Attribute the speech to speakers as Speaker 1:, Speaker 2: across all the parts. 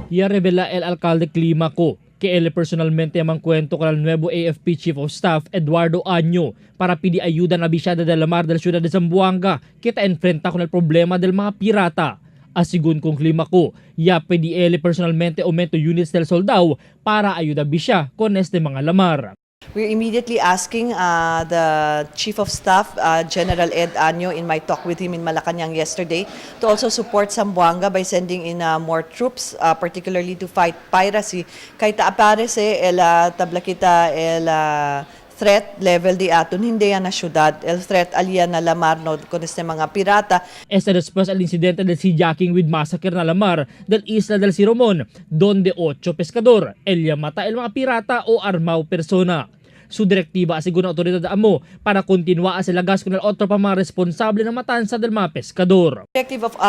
Speaker 1: Ya revela el alcalde Climaco que él personalmente mancuento con el nuevo AFP Chief of Staff Eduardo Año para pedir ayuda na bisyada de la mar del ciudad de Zamboanga que ta enfrenta con el problema del mga pirata. Asigun kong Climaco, ya pedi él personalmente aumento units del soldado para ayuda bisya con este mga lamar.
Speaker 2: We're immediately asking the Chief of Staff, General Ed Año, in my talk with him in Malacanang yesterday, to also support Zamboanga by sending in more troops, particularly to fight piracy. Kahit aparece el tablakita el threat level di aton, hindi yan na syudad. El threat alia na lamar no, con este mga pirata.
Speaker 1: Este después al incidente del seajacking with massacre na lamar del Isla del Siromon, donde 8 pescador, el mata el mga pirata o armao persona. Su direktiba asiguro ng autoridad amo para kontinua sa lagas con el otro pa mga responsable ng matansa del mga pescador.
Speaker 2: Directive of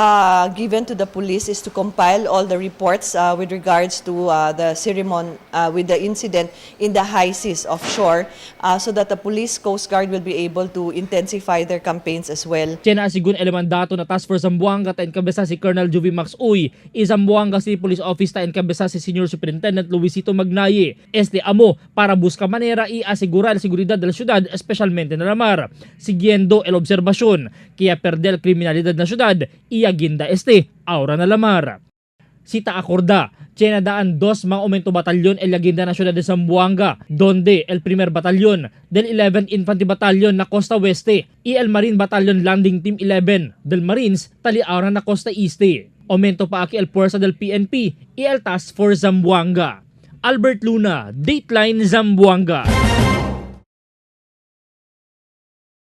Speaker 2: given to the police is to compile all the reports with regards to the Sirimon with the incident in the high seas offshore so that the police coast guard will be able to intensify their campaigns as well.
Speaker 1: Tiyan asigun el mandato na Task Force Zamboanga ta enkabesa si Colonel Juvie Max Uy, y Zamboanga City Police Office ta enkabesa si Senior Superintendent Luisito Magnaye. Este amo para busca manera y asegurar la seguridad de la ciudad, especialmente na la mar. Siguiendo el observación que a perder criminalidad na ciudad y aginda este ahora na la mar. Sita acorda, Chena daan dos mga aumento batalyon el aginda na ciudad de Zamboanga, donde el primer batalyon del 11th Infantry Battalion na Costa Oeste y el Marine Battalion Landing Team 11 del Marines tali ahora na Costa Este. Aumento pa aki el puwersa del PNP y el Task Force Zamboanga. Albert Luna, Dateline Zamboanga.